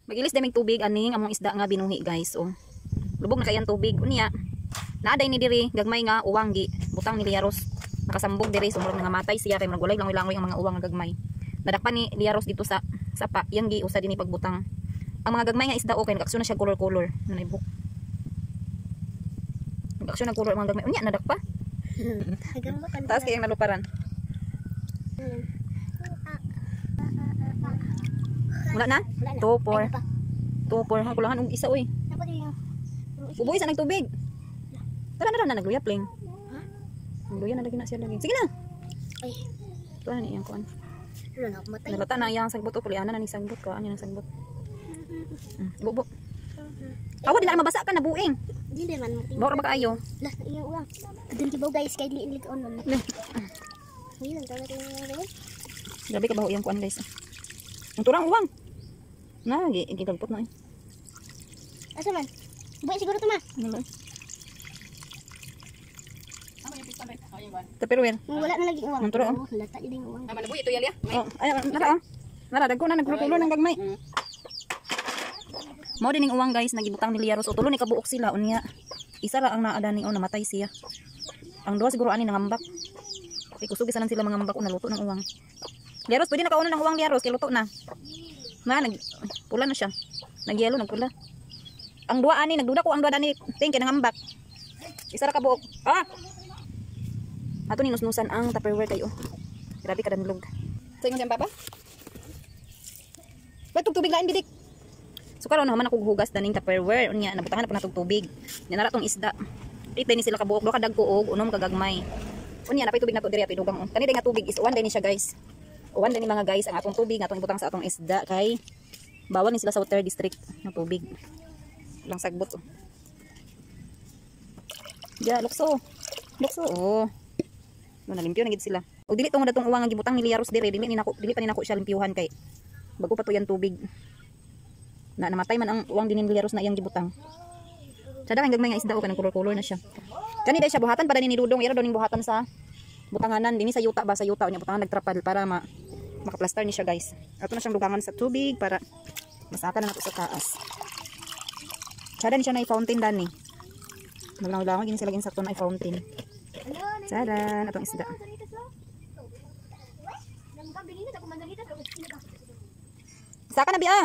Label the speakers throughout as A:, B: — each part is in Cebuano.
A: Magilis daming tubig aning among isda nga binuhi, guys. Oh. Lubog na kayan tubig. Unya. Naaday ni diri gagmay nga uwang gi butang ni Liaros. Nakasambog diri, so murag nga matay siya kay murag walay langoy-langoy ang mga uwang nga gagmay. Nadakpan ni Liaros dito sa sapa, yang gi usa dinhi pagbutang. Ang mga gagmay nga isda, okay, nag-aksyon na siya color-color. Nanay buhok. Nag-aksyon na color ang mga gagmay. Unya nadakpa. Taas kay ang naluparan. Wala na? 2 4 2 4 ha, kulangan og isa oy. Bubuhi sa nagtubig. Tara na na nagluya pling.
B: Ha?
A: Nagluya na lagi na siya lagi. Sige na.
B: Ay,
A: Ito na iyang kuan.
B: wala na ako matay.
A: Nalata na iyang sagbot o puliana na ni sagbot ko. Ano nang sagbot? Bubo. Awa di na mabasa ka na buing.
B: Dili man mo.
A: Bawa ra ba kaayo?
B: Lah, iya uang. Kadun kibaw, guys, kay dili ilig on man.
A: Leh.
B: Uy, lang tawag yung
A: Grabe ka baho iyang kuan, guys. Ang turang uwang. Na, gigagpot na eh.
B: Asa man? Buhay siguro to, ma.
A: Ano ba? Tupperware.
B: Wala na lagi uang.
A: Ang turo, oh.
B: Lata jud yung uang.
A: Oh, ay, nara oh. Nara, dagko na nagkulo ng gagmay. Mao din ning uwang, guys, nagibutang ni Liaros o tulo ni kabuok sila unya. Isa ra ang naa dani o namatay siya. Ang duha siguro ani nangambak. Kay kusog bisan sila mga ambak o naluto ng uwang. Liaros, pwede na kauno ng uwang, Liaros, kay luto na. Na nag pula na siya. Nagyelo, nagpula. Ang duha ani nagduda ko ang duha ani ting kay nangambak. Isa ra kabuok. Ah. Ato ni nusnusan ang Tupperware kayo. Grabe ka danlog. Sa ingon siyang papa? Ba't tubig lain bidik? So karon naman ako hugas daning Tupperware unya nabutangan na po natog tubig. Nya nara tong isda. Itay ni sila kabuok, duha ka dagko og unom ka gagmay. Unya napay tubig nato diri ato idugang. Oh. Kani day nga tubig is uwan day ni siya, guys. Uwan day ni mga guys ang atong tubig nga atong ibutang sa atong isda kay bawal ni sila sa water district nga tubig. Lang sagbot. Oh. Ya, lukso. Lukso. Oh. No, nalimpyo na gid sila. Og dili tungod atong uwang nga gibutang ni Liaros dire, dili ni nako, dili pa ni nako siya limpyuhan kay bago pa to yan tubig. Na namatay man ang uwang din ni Liaros na iyang gibutang. Sada kang gagmay nga isda o kanang kolor-kolor na siya. Kani dai siya buhatan pa dani ni Dudong, ira daw ning buhatan sa butanganan dinhi sa yuta ba, sa yuta unya butangan nagtrapal para makaplastar ni siya, guys. Ato na siyang dugangan sa tubig para masaka na nato sa taas. Sada ni siya na fountain dani. Maglangoy-langoy gini sila ginsakto na fountain. Sada atong isda. Saka na biya.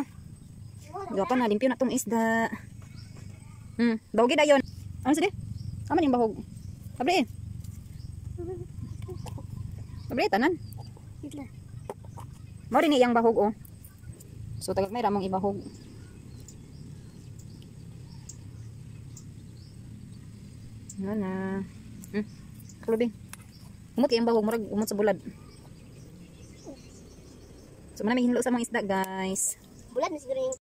A: Gapa na limpyo na tong isda. Bahog dayon. Ano sige? Aman yung bahog. Abri eh. Abri tanan. Mao din iyang bahog oh. So tagag may ramong ibahog. Wala na. Kulubi. Umot kay ang bahog, murag umot sa bulad. So manamig hinlo sa mga isda, guys.
B: Bulad na siguro yung